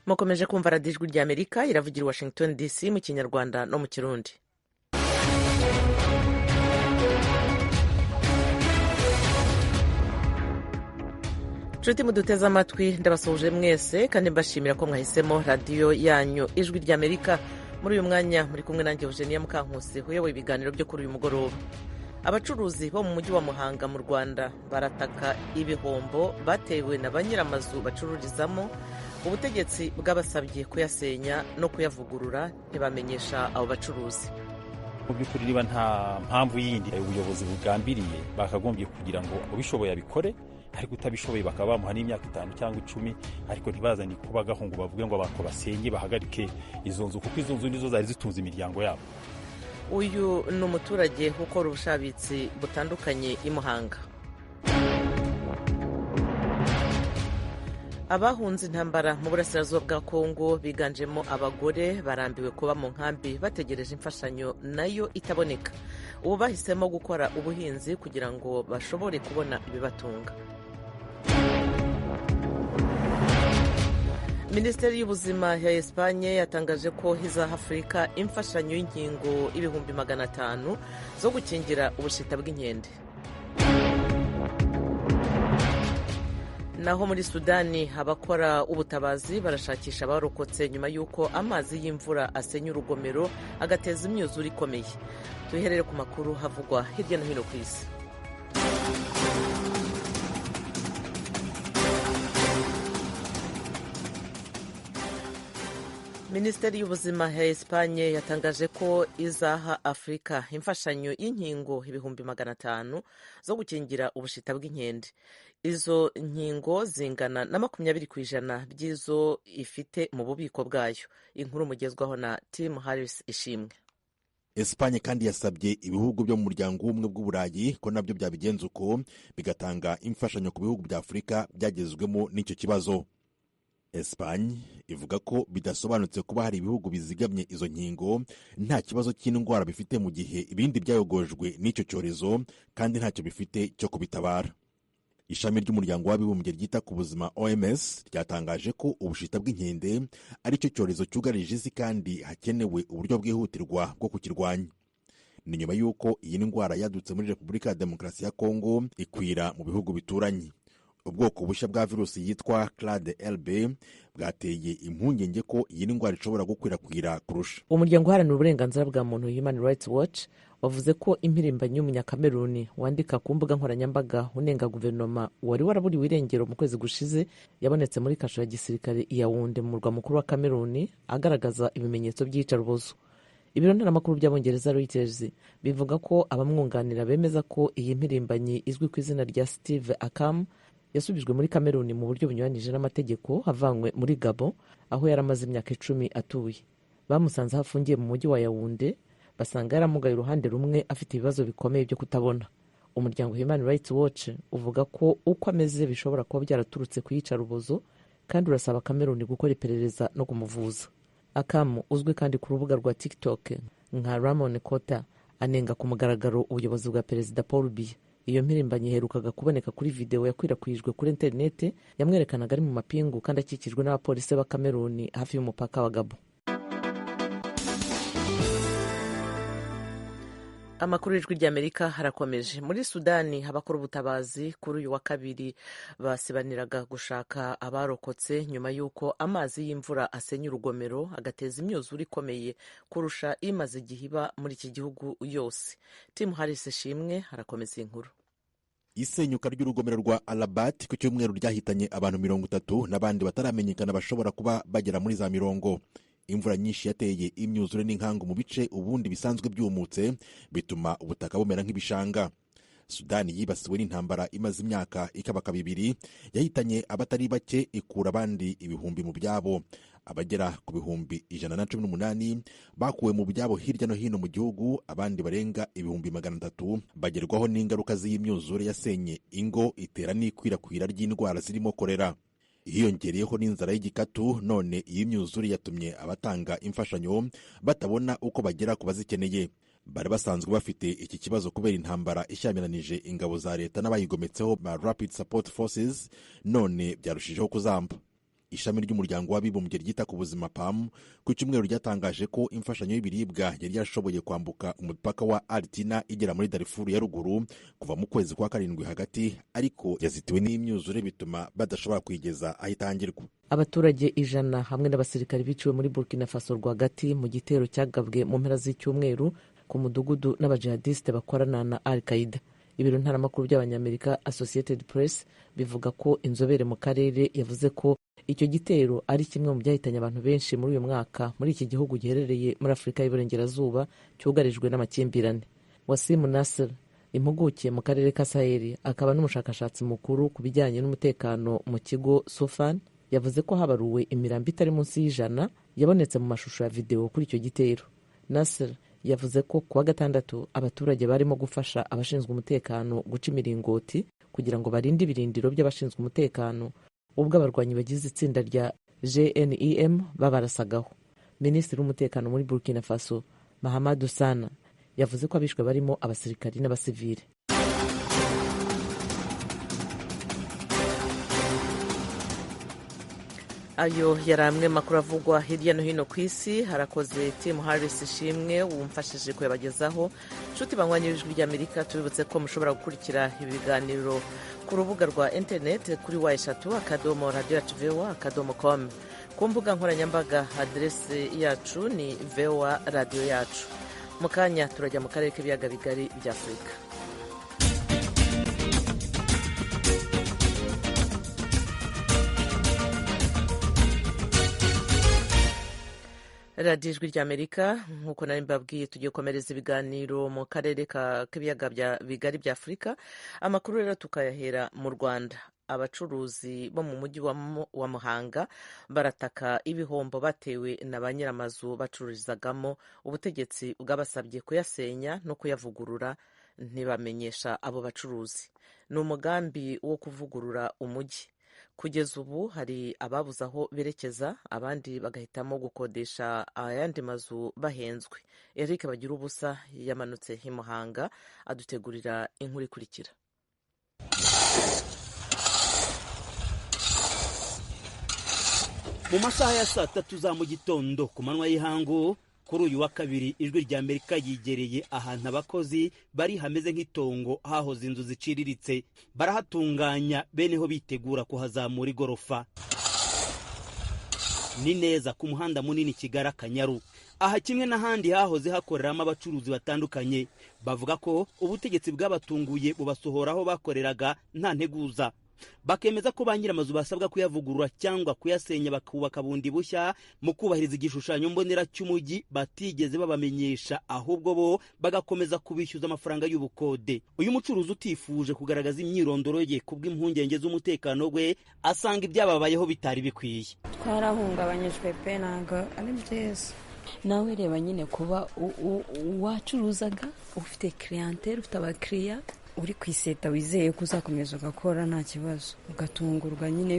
Mukomeje kumva Radiyo Ijwi ry'Amerika iravugira i Washington DC mu Kinyarwanda no mu Kirundi. Nshuti muduteze amatwi, ndabasuhuje mwese kandi mbashimira ko mwahisemo radiyo yanyu Ijwi ry'Amerika. Muri uyu mwanya muri kumwe nanjye Eugenia Mukankusi uyoboye ibiganiro byo kuri uyu mugoroba. Abacuruzi bo mu mujyi wa Muhanga mu Rwanda barataka ibihombo batewe na ba nyir'amazu bacururizamo. Ubutegetsi bwabasabye kuyasenya no kuyavugurura, ntibamenyesha abo bacuruzi. Mu by'ukuri, niba nta mpamvu yindi ubuyobozi bugambiriye, bakagombye kugira ngo ubishoboye abikore, ariko utabishoboye bakaba bamuha n'imyaka 5 cyangwa 10, ariko ntibazane kubagaho ngo bavuge ngo abantu basenye, bahagarike izo nzu, kuko izo nzu nizo zari zitunze imiryango yabo. Uyu ni umuturage ukora ubushabitsi butandukanye i Muhanga. Abahunze intambara mu burasirazuba bwa Kongo biganjemo abagore barambiwe kuba mu nkambi bategereje imfashanyo nayo itaboneka. Ubu bahisemo gukora ubuhinzi kugira ngo bashobore kubona ibibatunga. Minisiteri y'Ubuzima ya Esipanye yatangaje ko izaha Afurika imfashanyo y'inkingo 500,000 zo gukingira ubushita bw'inkende. Naho muri Sudani, abakora ubutabazi barashakisha abarokotse nyuma y'uko amazi y'imvura asenya urugomero agateza imyuzure ikomeye. Tuherere ku makuru havugwa hirya no hino ku isi. Minisiteri y'Ubuzima ya Esipanye yatangaje ko izaha Afurika imfashanyo y'inkingo 500,000 zo gukingira ubushita bw'inkende. Izo nkingo zingana na 20% by'izo ifite mu bubiko bwayo. Inkuru mugezwaho na Tim Harris Ishimwe. Esipanye kandi yasabye ibihugu byo mu Muryango w'Ubumwe bw'Uburayi ko nabyo byabigenza uko, bigatanga imfashanyo ku bihugu bya Afurika byagezwemo n'icyo kibazo. Esipanye ivuga ko bidasobanutse kuba hari ibihugu bizigamye izo nkingo nta kibazo cy'indwara bifite, mu gihe ibindi byayogojwe n'icyo cyorezo kandi ntacyo bifite cyo kubitabara. Ishami ry'Umuryango w'Abibumbye ryita ku Buzima, OMS, ryatangaje ko ubushita bw'inkende ari cyo cyorezo cyugarije isi kandi hakenewe uburyo bwihutirwa bwo kukirwanya. Ni nyuma y'uko iyi ndwara yadutse muri Repubulika ya Demokarasi ya Kongo ikwira mu bihugu bituranye. Ubwoko bushya bwa virusi yitwa Clade LB bwateye impungenge ko iyi ndwara ishobora gukwirakwira kurusha. Umuryango uharanira uburenganzira bwa muntu Human Rights Watch wavuze ko impirimbanyi y'Umunyakameruni wandika ku mbuga nkoranyambaga unenga guverinoma wari waraburiwe irengero mu kwezi gushize yabonetse muri kasho ya gisirikare i Yaounde mu murwa mukuru wa Kameruni, agaragaza ibimenyetso by'iyicarubozo. Ibiro ntaramakuru by'Abongereza Reuters bivuga ko abamwunganira bemeza ko iyi mpirimbanyi izwi ku izina rya Steve Akam yasubijwe muri Kameruni mu buryo bunyuranyije n'amategeko avanywe muri Gabon aho yari amaze imyaka 10 atuye. Bamusanze aho afungiye mu mujyi wa Yaounde, basanga yaramugaye uruhande rumwe, afite ibibazo bikomeye byo kutabona. Umuryango Human Rights Watch uvuga ko uko ameze bishobora kuba byaraturutse ku iyicarubozo, kandi urasaba Kameruni gukora iperereza no kumuvuza. Akamu uzwi kandi ku rubuga rwa TikTok nka Ramon Kota anenga ku mugaragaro ubuyobozi bwa Perezida Paul Biya. Iyo mpirimbanyi iherukaga kuboneka kuri videwo yakwirakwijwe kuri interineti yamwerekanaga ari mu mapingu kandi akikijwe n'abapolisi ba Kameruni hafi y'umupaka wa Gabo. Amakuru y'Ijwi ry'Amerika harakomeje. Muri Sudani, abakora ubutabazi kuri uyu wa kabiri basibaniraga gushaka abarokotse nyuma y'uko amazi y'imvura asenya urugomero agateza imyuzure ikomeye kurusha imaze igihe iba muri iki gihugu yose. Tim Harris Ishimwe harakomeza inkuru. Isenyuka ry'urugomero rwa Alabat ku cyumweru ryahitanye abantu 30 n'abandi bataramenyekana bashobora kuba bagera muri za mirongo. Imvura nyinshi yateye imyuzure n'inkangu mu bice ubundi bisanzwe byumutse, bituma ubutaka bumera nk'ibishanga. Sudani yibasiwe n'intambara imaze imyaka ikabaka 2, yahitanye abatari bake, ikura abandi ibihumbi mu byabo. Abagera ku 118,000 bakuwe mu byabo hirya no hino mu gihugu, abandi barenga 300,000 bagerwaho n'ingaruka z'iyi myuzure yasenye ingo, itera n'ikwirakwira ry'indwara zirimo korera. Hiyongereyeho n'inzara y'igikatu. None iyi myuzure yatumye abatanga imfashanyo batabona uko bagera ku bazikeneye. Bari basanzwe bafite iki kibazo kubera intambara ishyamiranije ingabo za leta n'abayigometseho ba Rapid Support Forces, none byarushijeho kuzamba. Ishami ry'umuryango w'abibumbye ryita ku buzima PAM ku cyumweru ryatangaje ko imfashanyo y'ibiribwa yari yashoboye kwambuka umupaka wa Altina igera muri Darfur ya ruguru kuva mu kwezi kwa karindwi hagati, ariko yazitiwe n'imyuzure bituma badashobora kuyigeza aho itangirwa. Abaturage 100 hamwe n'abasirikari biciwe muri Burkina Faso rwagati mu gitero cyagabwe mu mpera z'icyumweru ku mudugudu n'abajihadiste bakorana na Al Qaeda. Ibiro ntaramakuru by'Abanyamerika Associated Press bivuga ko inzobere mu karere yavuze ko icyo gitero ari kimwe mu byahitanye abantu benshi muri uyu mwaka muri iki gihugu giherereye muri Afurika y'Iburengerazuba cyugarijwe n'amakimbirane. Wasim Nasser, impuguke mu karere ka Sahel akaba n'umushakashatsi mukuru ku bijyanye n'umutekano mu kigo Sofan, yavuze ko habaruwe imirambo itari munsi y'100 yabonetse mu mashusho ya videwo kuri icyo gitero. Nasser yavuze ko kuwa gatandatu abaturage barimo gufasha abashinzwe umutekano guca imiringoti kugira ngo barinde ibirindiro by'abashinzwe umutekano ubwo abarwanyi bagize itsinda rya JNIM babarasagaho. Minisitiri w'umutekano muri Burkina Faso Mahamadou Sana yavuze ko abishwe barimo abasirikari n'abasivile. Ayo yari amwe makuru avugwa hirya no hino ku isi. Harakoze Tim Harris Ishimwe wumfashije kuyabagezaho. Nshuti banywanyi b'Ijwi ry'Amerika, tubibutse ko mushobora gukurikira ibiganiro ku rubuga rwa internet kuri w3.radioyacu.voa.com. Ku mbuga nkoranyambaga aderese yacu ni VOA radiyo yacu. Mu kanya turajya mu karere k'ibiyaga bigari bya Afurika. Radiyo Ijwi ry'Amerika, nk'uko nari mbabwiye, tugiye gukomereza ibiganiro mu karere k'ibiyaga bigari bya Afurika. Amakuru rero tukayahera mu Rwanda. Abacuruzi bo mu mujyi wa Muhanga barataka ibihombo batewe na ba nyiramazu bacururizagamo. Ubutegetsi bwabasabye kuyasenya no kuyavugurura ntibamenyesha abo bacuruzi. Ni umugambi wo kuvugurura umujyi. Kugeza ubu hari ababuze aho berekeza, abandi bagahitamo gukodesha ayandi mazu bahenzwe. Eric Bagirubusa yamanutse i Muhanga adutegurira inkuru ikurikira. Mu masaha ya saa tatu za mu gitondo ku manywa y'ihangu kuri uyu wa kabiri, Ijwi rya Amerika yigereye ahantu abakozi bari hameze nk'itongo hahoze inzu ziciriritse, barahatunganya beneho bitegura kuhazamura igorofa. Ni neza ku muhanda munini Kigali Akanyaru. Aha kimwe n'ahandi hahoze hakoreramo abacuruzi batandukanye, bavuga ko ubutegetsi bwabatunguye bubasohoraho bakoreraga nta nteguza. Bakemeza ko ba nyiramazu basabwa kuyavugurura cyangwa kuyasenya bakubaka bundi bushya mu kubahiriza igishushanyo mbonera cy'umujyi batigeze babamenyesha, ahubwo bo bagakomeza kubishyuza amafaranga y'ubukode. Uyu mucuruzi utifuje kugaragaza imyirondoro ye kubw'impungenge z'umutekano we, asanga ibyababayeho bitari bikwiye. Twarahungabanyijwe pe, ntabwo ari byiza. Nawe reba nyine kuba wacuruzaga ufite clientele, ufite abakiriya, uri ku iseta wizeye ko uzakomeza ugakora nta kibazo, ugatungurwa nyine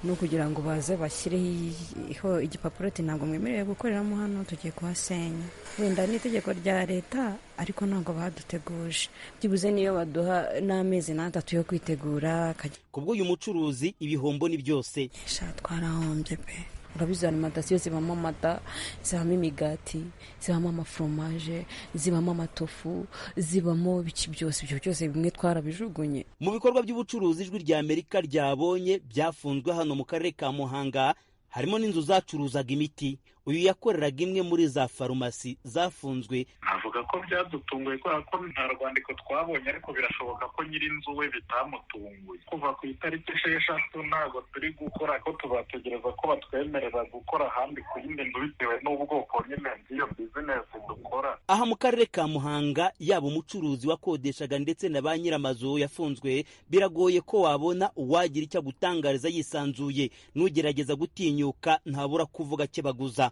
no kugira ngo baze bashyireho igipapuro ati ntabwo mwemerewe gukoreramo hano, tugiye kuhasenya. Wenda n'itegeko rya leta, ariko ntabwo baduteguje byibuze niyo baduha n'amezi n'atatu yo kwitegura. Kubwo uyu mucuruzi ibihombo ni byose. Sha twarahombye pe. Urabizi alimantasiyo zibamo amata, zibamo imigati, zibamo amaforomaje, zibamo amatofu, zibamo ibiki byose, ibyo byose bimwe twarabijugunye. Mu bikorwa by'ubucuruzi Ijwi rya Amerika ryabonye byafunzwe hano mu karere ka Muhanga harimo n'inzu zacuruzaga imiti. Uyu yakoreraga imwe muri za farumasi zafunzwe. Avuga ko byadutunguye kubera ko nta rwandiko twabonye, ariko birashoboka ko nyir'inzu we bitamutunguye. Kuva ku itariki 6 ntabwo turi gukora, ko tuzategereza ko batwemerera gukora ahandi ku yindi nzu bitewe n'ubwoko nyine bw'iyo bizinesi dukora. Aha mu karere ka Muhanga, yaba umucuruzi wakodeshaga ndetse na ba nyir'amazu yafunzwe, biragoye ko wabona uwagira icyo agutangariza yisanzuye. N'ugerageza gutinyuka ntabura kuvuga kebaguza.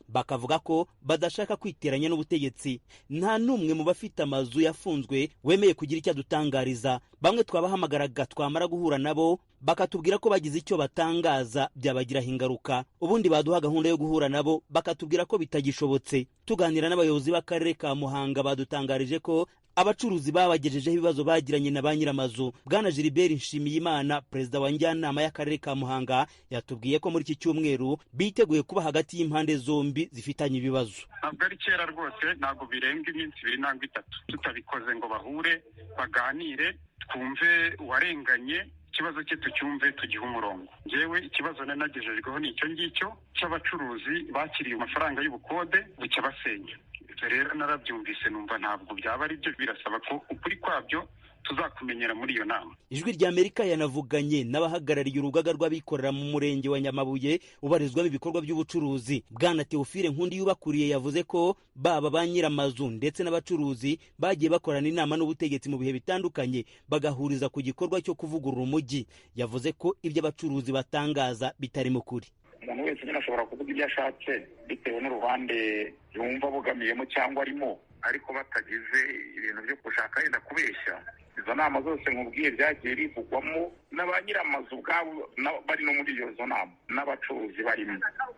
Bakavuga ko badashaka kwiteranya n'ubutegetsi. Nta n'umwe mu bafite amazu yafunzwe wemeye kugira icyo adutangariza. Bamwe twabahamagaraga twamara guhura nabo bakatubwira ko bagize icyo batangaza byabagiraho ingaruka. Ubundi baduha gahunda yo guhura nabo bakatubwira ko bitagishobotse. Tuganira n'abayobozi b'akarere ka Muhanga badutangarije ko Abacuruzi babagejejeho ibibazo bagiranye na ba nyir'amazu. Bwana Gilbert Nshimiyimana, perezida wa njyanama y'akarere ka Muhanga, yatubwiye ko muri iki cyumweru biteguye kuba hagati y'impande zombi zifitanye ibibazo. Ntabwo ari kera rwose, ntabwo birenga iminsi 2 nangwa 3 tutabikoze ngo bahure baganire, twumve uwarenganye ikibazo cye, tucyumve tugihe umurongo. Njyewe ikibazo nanagejejweho ni icyo ngicyo cy'abacuruzi bakiriye amafaranga y'ubukode bucya basenya. Ibyo rero narabyumvise numva ntabwo byaba ari byo, birasaba ko ukuri kwabyo tuzakumenyera muri iyo nama. Ijwi rya Amerika yanavuganye n'abahagarariye urugaga rw'abikorera mu murenge wa Nyamabuye ubarizwamo ibikorwa by'ubucuruzi. Bwana Theophile Nkundi yubakuriye yavuze ko baba ba nyir'amazu ndetse n'abacuruzi bagiye bakorana inama n'ubutegetsi mu bihe bitandukanye, bagahuriza ku gikorwa cyo kuvugurura umujyi. Yavuze ko ibyo abacuruzi batangaza bitari mu kuri. Umuntu wese nyine ashobora kuvuga ibyo ashatse bitewe n'uruhande yumva abogamiyemo cyangwa arimo, ariko batagize ibintu byo gushaka yenda kubeshya. Izo nama zose nkubwiye byagiye bivugwamo na ba nyir'amazu ubwabo bari no muri izo nama, n'abacuruzi barimo,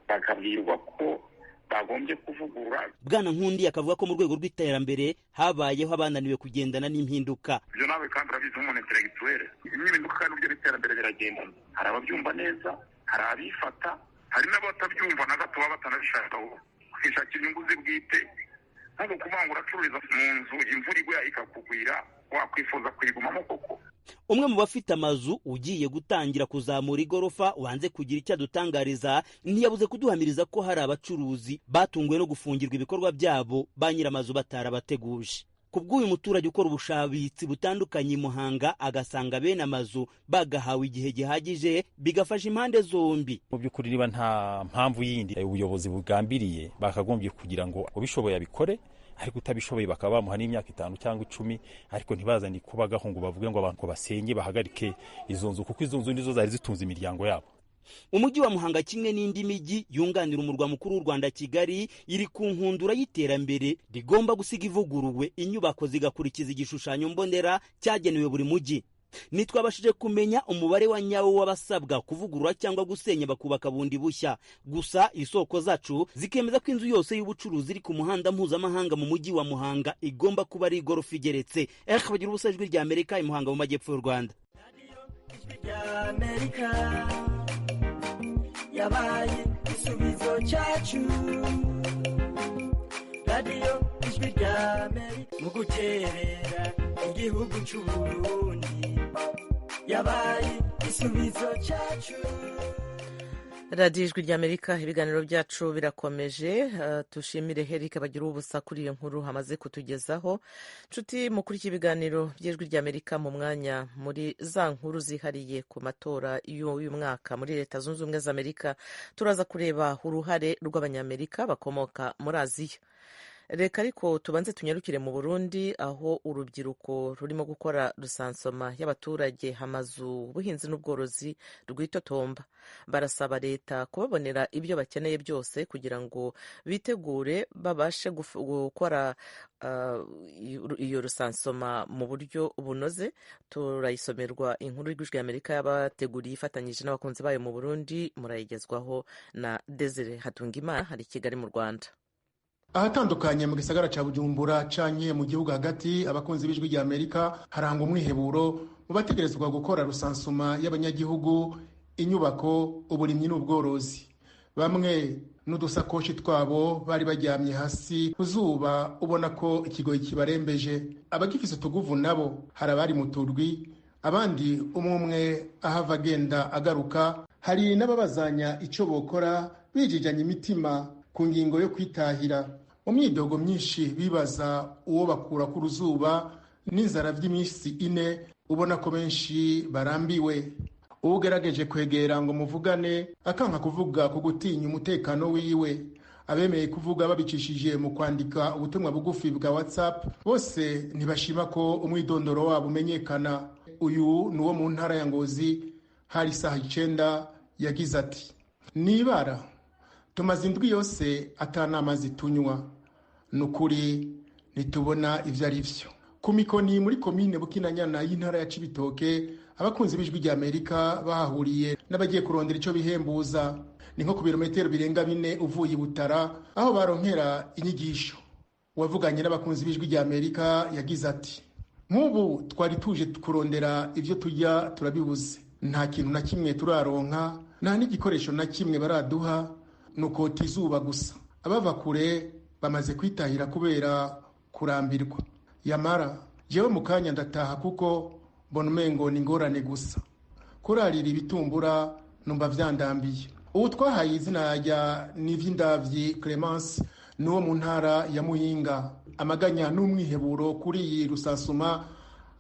bakabwirwa ko bagombye kuvugurura. Bwana Nkundi akavuga ko mu rwego rw'iterambere habayeho abananiwe kugendana n'impinduka. Ibyo nawe kandi urabizi nk'umuntu intellectuel, impinduka kandi uburyo n'iterambere biragendana. Hari ababyumva neza, hari abifata, hari n'abatabyumva na gato baba batanabishaka, kwishakira inyungu ze bwite. Ntabwo kuvuga ngo uracururiza mu nzu imvura igwa ikakugwira, wakwifuza kuyigumamo koko. Umwe mu bafite amazu ugiye gutangira kuzamura igorofa wanze kugira icyo adutangariza ntiyabuze kuduhamiriza ko hari abacuruzi batunguwe no gufungirwa ibikorwa byabo ba nyir'amazu batarabateguje. Ku bw'uyu muturage ukora ubushabitsi butandukanye i Muhanga, agasanga bene amazu bagahawe igihe gihagije bigafasha impande zombi. Mu by'ukuri niba nta mpamvu yindi ubuyobozi bugambiriye, bakagombye kugira ngo ubishoboye abikore, ariko utabishoboye bakaba bamuha n'imyaka 5 cyangwa 10, ariko ntibazane kubagaho ngo bavuge ngo abantu basenye bahagarike izo nzu, kuko izo nzu nizo zari zitunze imiryango yabo. Umujyi wa Muhanga kimwe n'indi mijyi yunganira umurwa mukuru w'u Rwanda Kigali iri ku nkundura y'iterambere rigomba gusiga ivuguruwe, inyubako zigakurikiza igishushanyo mbonera cyagenewe buri mujyi. Ntitwabashije kumenya umubare wa nyawo w'abasabwa kuvugurura cyangwa gusenya bakubaka bundi bushya. Gusa isoko zacu zikemeza ko inzu yose y'ubucuruzi iri ku muhanda mpuzamahanga mu mujyi wa Muhanga igomba kuba ari igorofa igeretse. Bagira ubusa Ijwi rya Amerika i Muhanga mu majyepfo y'u Rwanda. Yabaye igisubizo cyacu, radiyo Ijwi rya Amerika mu guterera igihugu cy'u Burundi, yabaye igisubizo cyacu. Radiyo Ijwi rya Amerika, ibiganiro byacu birakomeje. Tushimire Herike bagira ubusa kuri iyo nkuru hamaze kutugezaho. Nshuti mukuri ibiganiro by'Ijwi rya Amerika, mu mwanya muri za nkuru zihariye ku matora y'uyu mwaka muri Leta Zunze Ubumwe za Amerika, turaza kureba uruhare rw'Abanyamerika bakomoka muri Aziya. Reka ariko tubanze tunyarukire mu Burundi, aho urubyiruko rurimo gukora rusansoma y'abaturage, amazu, ubuhinzi n'ubworozi rwitotomba. Barasaba leta kubabonera ibyo bakeneye byose kugira ngo bitegure babashe gukora iyo rusansoma mu buryo bunoze. Turayisomerwa inkuru y'Ijwi ry'Amerika y'abateguriye ifatanyije n'abakunzi bayo mu Burundi, murayigezwaho na Desire Hatungimana hari Kigali mu Rwanda. Ahatandukanye mu gisagara ca Bujumbura canke mu gihugu hagati, abakunzi b'Ijwi rya Amerika harangwa umwiheburo mu bategerezwa gukora rusansuma y'abanyagihugu, inyubako, uburimyi n'ubworozi. Bamwe n'udusakoshi twabo bari baryamye hasi ku zuba, ubona ko ikigoyi kibarembeje. Abagifise utuguvu nabo hari abari mu turwi, abandi umwe ahava agenda agaruka. Hari n'ababazanya ico bokora bijijanye imitima ku ngingo yo kwitahira. Mu myidogo myinshi bibaza uwo bakura ku ruzuba n'inzara vy'iminsi 4, ubona ko benshi barambiwe. Uwugerageje kwegera ngo muvugane akanka kuvuga ku gutinya umutekano wiwe. Abemeye kuvuga babicishije mu kwandika ubutumwa bugufi bwa WhatsApp bose ntibashima ko umwidondoro wabo umenyekana. Uyu ni uwo mu ntara ya Ngozi, hari isaha 9, yagize ati: nibara tumaze indwi yose atanamazi tunywa, nukuri ntitubona ivyo ari vyo. Ku Mikoni muri komine Bukinanyana y'intara ya Cibitoke, abakunzi b'Ijwi rya Amerika bahahuriye n'abagiye kurondera ico bihembuza. Ni nko ku birometero birenga 4 uvuye i Butara, aho baronkera inyigisho. Uwavuganye n'abakunzi b'Ijwi rya Amerika yagize ati: "Nk'ubu twari tuje kurondera ibyo turya turabibuze, nta kintu na kimwe turaronka, nta n'igikoresho na kimwe baraduha, ni ukota izuba gusa. Abava kure bamaze kwitahira kubera kurambirwa. Yamara jewe mu kanya ndataha kuko mbona umengo ni ingorane gusa. Kurarira ibitumbura numva vyandambiye." Ubu twahaye izina rya Nivyindavyi Clemence, n'uwo mu ntara ya Muyinga. Amaganya n'umwiheburo kuri iyi rusasuma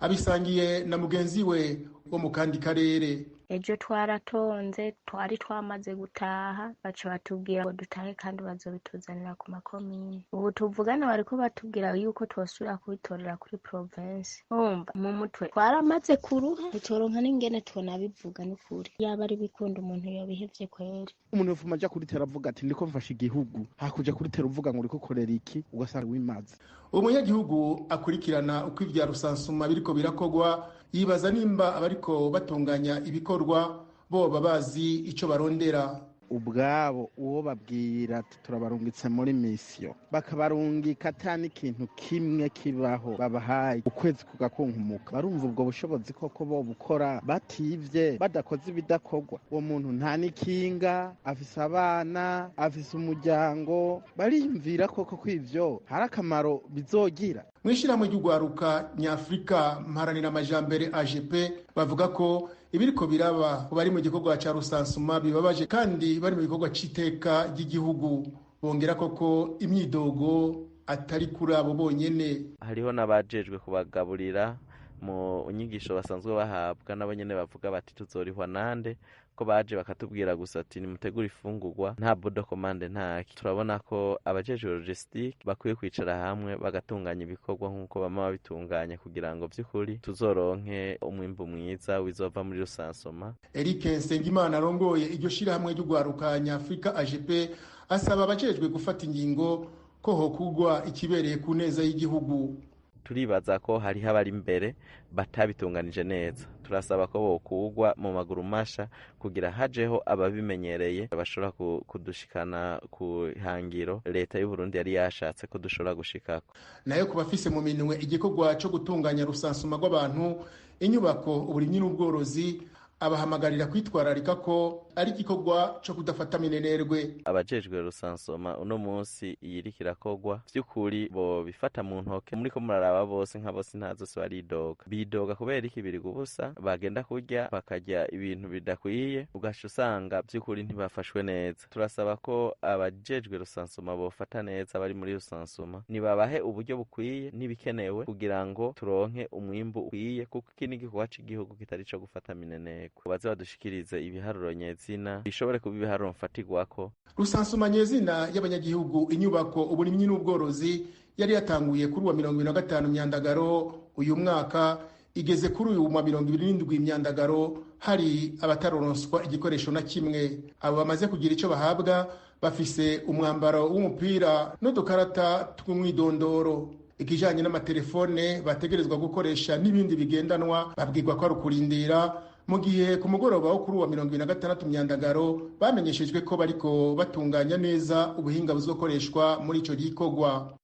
abisangiye na mugenzi we wo mu kandi karere. Ejo twaratonze, twari twamaze gutaha, baca batubwira ngo dutahe kandi bazobituzanira ku makomine. Ubu tuvugana bariko batubwira yuko twosubira kubitorera kuri province. Umva mu mutwe twaramaze kuruha, ntituronka n'ingene twonabivuga n'ukuri. Yaba ari bikunda umuntu yobihevye kweri. Umuntu yofuma aja kuritera avuga ati ndiko mfasha igihugu, hakuja kuritera uvuga ngo uriko ukorera iki, ugasanga wimaze. Umunyagihugu akurikirana uko ivya rusansuma biriko birakogwa yibaza nimba abariko batunganya ibikorwa boba bazi ico barondera. Ubwabo uwo babwira ati turabarungitse muri misiyo, bakabarungika ata n'ikintu kimwe kibaho babahaye, ukwezi kugakunkumuka, barumva ubwo bushobozi koko bo bukora bativye, badakoze ibidakorwa? Uwo muntu nta n'ikinga afise, abana afise, umuryango, bariyumvira koko ko ivyo hari akamaro bizogira? Mu ishyirahamwe ry'urwaruka nyafurika mparanira amajambere AGP bavuga ko ibiriko biraba bari mu gikorwa ca rusansuma bibabaje kandi bari mu gikorwa c'iteka ry'igihugu. Bongera koko imyidogo atari kuri abo bonyene. Hariho n'abajejwe kubagaburira mu nyigisho basanzwe bahabwa, nabo nyene bavuga bati tuzorihwa nande, ko baje bakatubwira gusa ati nimutegure ifungurwa, nta bodo komande ntaki. Turabona ko abajejwe logistique bakwiye kwicara hamwe bagatunganya ibikorwa nk'uko bama babitunganya, kugira ngo vy'ukuri tuzoronke umwimbu mwiza wizova muri rusansoma. Eric Nsengimana arongoye iryo shirahamwe ry'urwaruka nyafurika AGP asaba abajejwe gufata ingingo ko hokugwa ikibereye ku neza y'igihugu. Turibaza ko hariho abari imbere batabitunganije neza. Turasaba ko bokugwa mu maguru masha kugira hajeho ababimenyereye bashobora kudushikana ku hangiro leta y'u Burundi yari yashatse ko dushobora gushikako. Nayo ku bafise mu minwe igikorwa co gutunganya rusansuma rw'abantu, inyubako, uburimyi n'ubworozi, abahamagarira kwitwararika ko ari igikorwa co kudafata minenerwe. Abajejwe rusansoma uno munsi iyiriko irakogwa vy'ukuri bo bifata mu ntoke. Muriko muraraba bose nka bose ntazo se baridoga, bidoga kubera iki? Biri gubusa, bagenda kurya bakarya ibintu bidakwiye, ugaca usanga vy'ukuri ntibafashwe neza. Turasaba ko abajejwe rusansoma bofata neza abari muri rusansoma, nibabahe uburyo bukwiye n'ibikenewe kugira ngo turonke umwimbu ukwiye, kuko iki ni igikorwa c'igihugu kitari ico gufata minenerwe. Baze badushikirize ibiharuro nyezina bishobore kuba ibiharuro mfatirwako. Rusansuma nyezina y'abanyagihugu, inyubako, uburimyi n'ubworozi yari yatanguye kuri uwa 25 Myandagaro uyu mwaka, igeze kuri uyu wa 27 Myandagaro hari abataroronswa igikoresho na kimwe. Abo bamaze kugira ico bahabwa bafise umwambaro w'umupira n'udukarata tw'umwidondoro. Ikijanye n'amatelefone bategerezwa gukoresha n'ibindi bigendanwa babwirwa ko ari ukurindira, mu gihe ku mugoroba wo kuri uwa 26 Myandagaro bamenyeshejwe ko bariko batunganya neza ubuhinga buzokoreshwa muri ico gikorwa.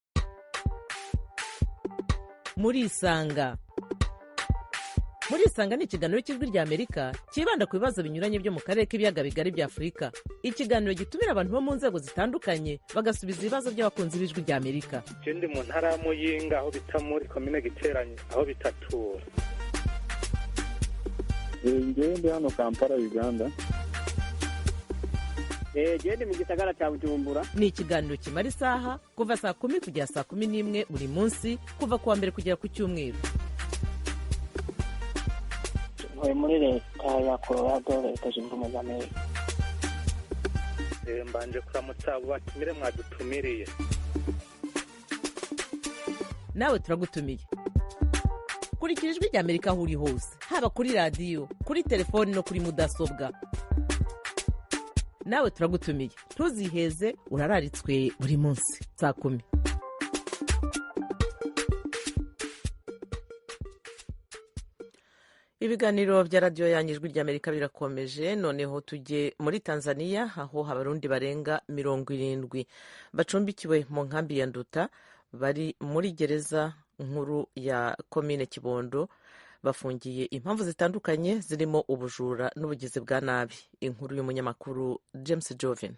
Murisanga. Murisanga ni ikiganiro cy'Ijwi rya Amerika cyibanda ku bibazo binyuranye byo mu karere k'ibiyaga bigari bya Afurika. Ikiganiro gitumira abantu bo mu nzego zitandukanye bagasubiza ibibazo by'abakunzi b'Ijwi rya Amerika. Je ndi mu ntara ya Muyinga aho bita muri komine Giteranyi, aho bitatura. Njyewe ndi hano Kampala, Uganda. Jewe ndi mu gisagara ca Bujumbura. Ni ikiganiro kimara isaha kuva saa 10 kugera saa 11 buri munsi, kuva kuwa mbere kugera ku cyumweru. Ntuye muri leta ya Colorado, Leta Zunze Ubumwe za Amerika. Mbanje kuramutsa abo batumire mwadutumiriye. Nawe turagutumiye. Kurikira Ijwi rya Amerika aho uri hose, haba kuri radiyo, kuri telefoni no kuri mudasobwa. Nawe turagutumiye, ntuziheze, urararitswe buri munsi saa 10. Ibiganiro bya radiyo yanyu Ijwi rya Amerika birakomeje. Noneho tujye muri Tanzania, aho Abarundi barenga 70 bacumbikiwe mu nkambi ya Nduta bari muri gereza nkuru ya komine Kibondo, bafungiye impamvu zitandukanye zirimo ubujura n'ubugizi bwa nabi. Inkuru y'umunyamakuru James Jovin.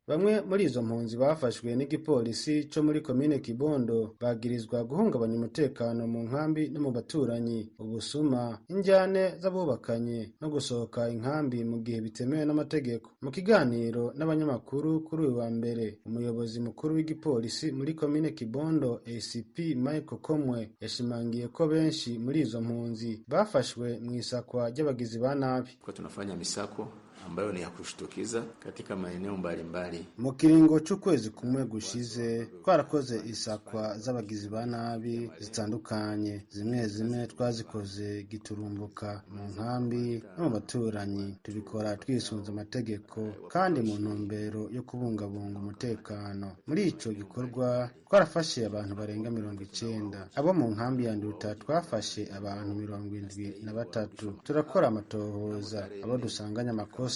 Bamwe muri izo mpunzi bafashwe n'igipolisi cyo muri komine Kibondo bagirizwa guhungabanya umutekano mu nkambi no mu baturanyi, ubusuma, injyane z'abubakanye no gusohoka inkambi mu gihe bitemewe n'amategeko. Mu kiganiro n'abanyamakuru kuri uyu wa mbere, umuyobozi mukuru w'igipolisi muri komine Kibondo ACP Michael Komwe yashimangiye ko benshi muri izo mpunzi bafashwe mu isakwa ry'abagizi ba nabi. Kwa tunafanya misako ambayo ni ya kushtukiza katika maeneo mbalimbali. Mu kiringo c'ukwezi kumwe gushize twarakoze isakwa z'abagizi ba nabi zitandukanye, zimwe zimwe twazikoze giturumbuka mu nkambi no mu baturanyi, tubikora twisunze amategeko kandi mu ntumbero yo kubungabunga umutekano. Muri ico gikorwa twarafashe abantu barenga 90. Abo mu nkambi ya Nduta twafashe abantu 73. Turakora amatohoza, abo dusanganye amakosa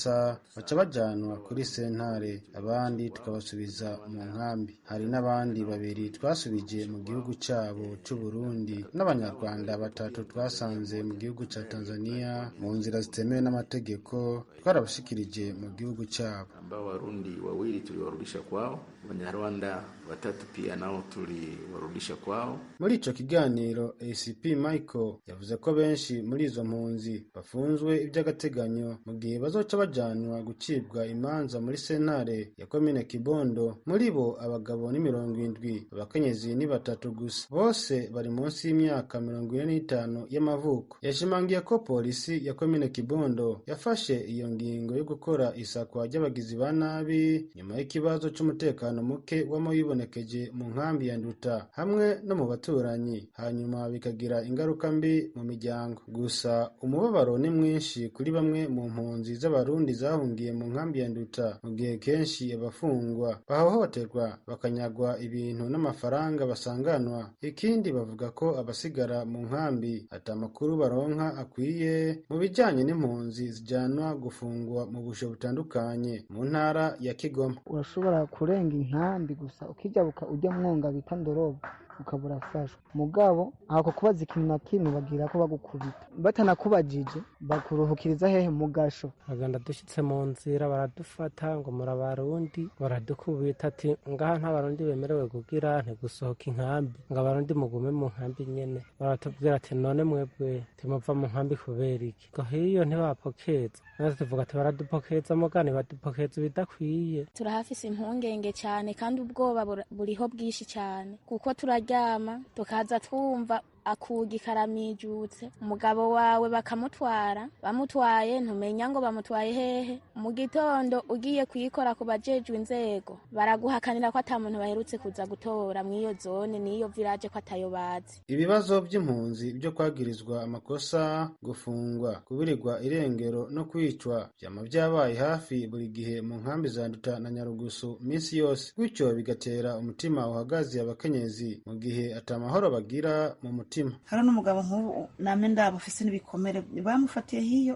baca bajanwa kuri sentare, abandi tukabasubiza mu nkambi. Hari n'abandi 2 twasubije mu gihugu cyabo cy'u Burundi, n'Abanyarwanda 3 twasanze mu gihugu cya Tanzania mu nzira zitemewe n'amategeko, twarabashikirije mu gihugu cyabo. Ambao Warundi 2 tuliwarudisha kwao, Wanyarwanda 3 pia nao tuliwarudisha kwao. Muri ico kiganiro ACP Michael yavuze ko benshi muri izo mpunzi bafunzwe iby'agateganyo mu gihe bazoca bajanwa gucibwa imanza muri sentare ya komine Kibondo. Muri bo abagabo ni 70, abakenyezi ni 3 gusa, bose bari munsi y'imyaka 45 y'amavuko. Yashimangiye ko polisi ya komine Kibondo yafashe iyo ngingo yo gukora isakwa ry'abagizi ba nabi nyuma y'ikibazo c'umutekano muke wamawibonekeje mu nkambi ya Nduta hamwe no mu baturanyi, hanyuma bikagira ingaruka mbi mu miryango. Gusa umubabaro ni mwinshi kuri bamwe mu mpunzi z'Abarundi zahungiye mu nkambi ya Nduta, mu gihe kenshi abafungwa bahohoterwa bakanyagwa ibintu n'amafaranga basanganwa. Ikindi bavuga ko abasigara mu nkambi ata makuru baronka akwiye mu bijyanye n'impunzi zijanwa gufungwa mu busho butandukanye mu ntara ya Kigoma. Urashobora kurenga inkambi gusa ukijabuka ujya mwonga bita Ndorobo ukabura afashwe, mugabo ako kubaza ikintu na kimwe bagira ko bagukubita, batanakubajije bakuruhukiriza hehe mu gasho. Baganda dushitse mu nzira baradufata ngo murabarundi, baradukubita ati ngaha nta barundi bemerewe kugira ntigusohoka inkambi, ngo abarundi mugume mu nkambi nyene. Baratubwira ati none mwebwe timuva mu nkambi kubera iki? Ngo hiyo ntibapokeza. Natwe tuvuga ati baradupokeza mugani badupokeza ibidakwiye. Turahafise impungenge cyane kandi ubwoba buriho bwinshi cyane, kuko turaryama tukaza twumva akugi karamijutse, umugabo wawe bakamutwara, bamutwaye ntumenya ngo bamutwaye hehe. Mu gitondo ugiye kuyikora ku bajejwe inzego baraguhakanira ko ata muntu baherutse kuza gutora mw'iyo zone n'iyo village ko atayo bazi. Ibibazo by'impunzi byo kwagirizwa amakosa, gufungwa, kuburirwa irengero no kwicwa byama byabaye hafi buri gihe mu nkambi za Nduta na Nyarugusu minsi yose, gutyo bigatera umutima uhagaze abakenyezi mu gihe atamahoro bagira mu mutima. Hari n'umugabo nk'ubu name ndabo afise n'ibikomere, bamufatiye hiyo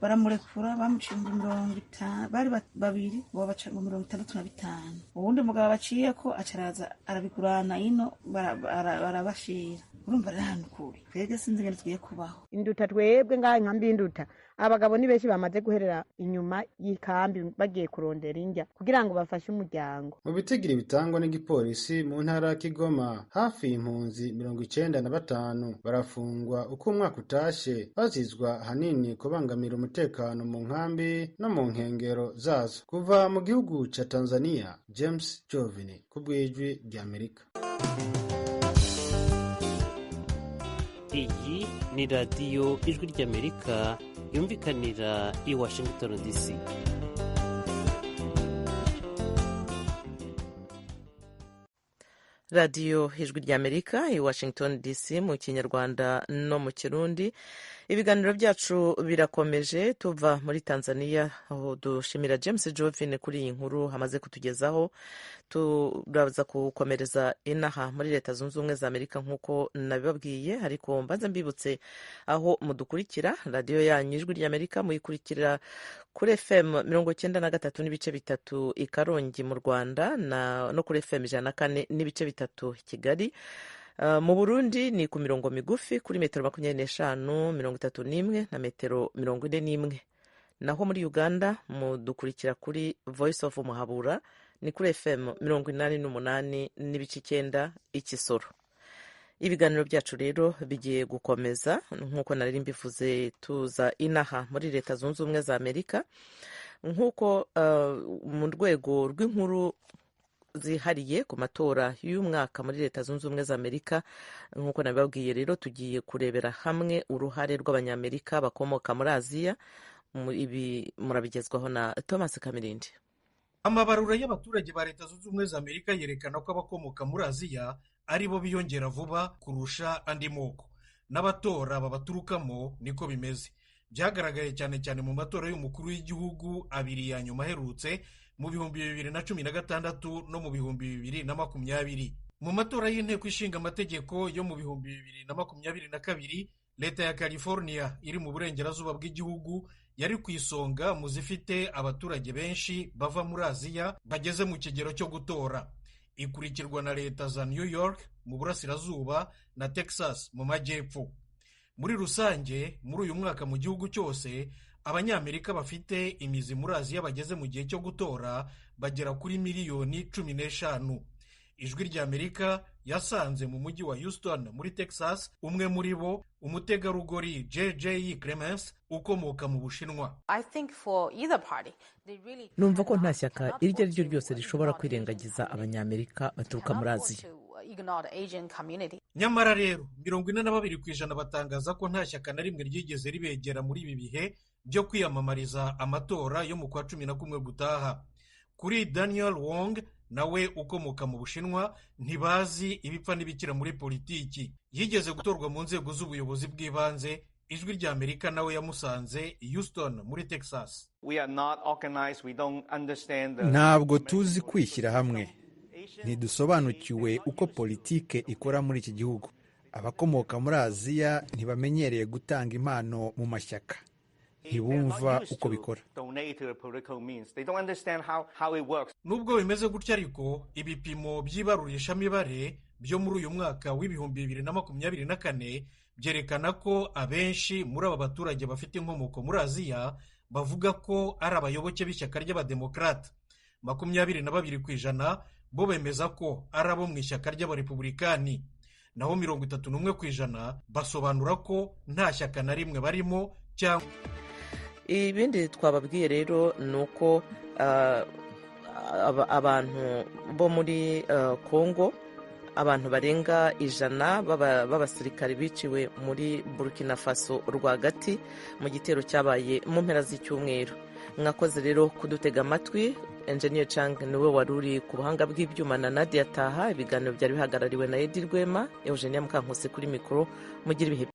baramurekura, bamuciye 50, bari babiri bo baca 65. Uwundi mugabo baciye ko acaraza arabigurana ino barabashira. Urumva rero ahantu kure twebwe sinzi ingene tugiye kubaho. Induta twebwe ngaha inkambi y'Induta abagabo ni benshi bamaze guherera inyuma y'ikambi bagiye kurondera indya kugira ngo bafashe umuryango. Mu bitigiri bitangwa n'igipolisi mu ntara ya Kigoma, hafi impunzi 95 barafungwa uko umwaka utashe, bazizwa ahanini kubangamira umutekano mu nkambi no mu nkengero zazo. Kuva mu gihugu ca Tanzania, James Jovini ku bw'Ijwi ry'Amerika. Iyi ni radiyo Ijwi ry'Amerika yumvikanira i Washington DC. Radiyo Ijwi ry'Amerika i Washington DC mu Kinyarwanda no mu Kirundi. Ibiganiro byacu birakomeje. Tuva muri Tanzania aho dushimira James Jovin kuri iyi nkuru hamaze kutugezaho. Turaza kukomereza inaha muri Leta Zunze Ubumwe za Amerika nk'uko nabibabwiye, ariko mbanze mbibutse aho mudukurikira. Radiyo yanyu Ijwi ry'Amerika muyikurikira Kuri FM 93.3 i Karongi mu Rwanda no kuri FM 104.3 i Kigali. Mu Burundi ni ku mirongo migufi kuri metero 25, 31 na metero 41. Naho muri Uganda mudukurikira kuri Voice of Muhabura ni kuri FM 88.9 i Kisoro. Ibiganiro byacu rero bigiye gukomeza nk'uko nari mbivuze, tuza inaha muri Leta Zunze Ubumwe za Amerika nk'uko mu rwego rw'inkuru zihariye ku matora y'umwaka muri Leta Zunze Ubumwe za Amerika. Nk'uko nabibabwiye rero, tugiye kurebera hamwe uruhare rw'Abanyamerika bakomoka muri Aziya. Ibi murabigezwaho na Thomas Kamirindi. Amabarura y'abaturage ba Leta Zunze Ubumwe za Amerika yerekana ko abakomoka muri Aziya ari bo biyongera vuba kurusha andi moko, n'abatora babaturukamo niko bimeze. Byagaragaye cyane cyane mu matora y'umukuru w'igihugu abiri ya nyuma aherutse, mu 2016 no mu 2020. Mu matora y'inteko ishinga amategeko yo mu 2022, leta ya California iri mu burengerazuba bw'igihugu yari ku isonga mu zifite abaturage benshi bava muri Aziya bageze mu kigero cyo gutora, ikurikirwa na leta za New York mu burasirazuba na Texas mu majyepfo. Muri rusange, muri uyu mwaka mu gihugu cyose, Abanyamerika bafite imizi muri Aziya bageze mu gihe cyo gutora bagera kuri miliyoni 15. Ijwi ry'Amerika yasanze mu mujyi wa Houston muri Texas umwe muri bo, umutegarugori JJ Clemens ukomoka mu Bushinwa. Numva ko nta shyaka iryo ari ryo ryose rishobora kwirengagiza Abanyamerika baturuka muri Aziya. Nyamara rero, 42% batangaza ko nta shyaka na rimwe ryigeze ribegera muri ibi bihe byo kwiyamamariza amatora yo mu kwa 11 gutaha. Kuri Daniel Wong nawe ukomoka mu Bushinwa, ntibazi ibipfa n'ibikira muri politiki. Yigeze gutorwa mu nzego z'ubuyobozi bw'ibanze. Ijwi ry'Amerika nawe yamusanze Houston muri Texas. Ntabwo tuzi kwishyira hamwe, ntidusobanukiwe uko politike ikora muri iki gihugu. Abakomoka muri Aziya ntibamenyereye gutanga impano mu mashyaka, ntibumva uko bikora. Nubwo bimeze gutya ariko, ibipimo by'ibarurishamibare byo muri uyu mwaka w'2024 byerekana ko abenshi muri aba baturage bafite inkomoko muri Aziya bavuga ko ari abayoboke b'ishyaka ry'Abademokarate. 22% bo bemeza ko ari abo mu ishyaka ry'Abarepubulikani, naho 31% basobanura ko nta shyaka na rimwe barimo cyangwa. Ibindi twababwiye rero ni uko abantu bo muri Kongo, abantu barenga 100 b'abasirikare biciwe muri Burkina Faso rwagati mu gitero cyabaye mu mpera z'icyumweru. Mwakoze rero kudutega amatwi. Engineer Chang niwe wari uri ku buhanga bw'ibyuma na Nadia Taha. Ibiganiro byari bihagarariwe na Edi Rwema, Eugenia Mukankusi kuri mikoro. Mugire ibihe.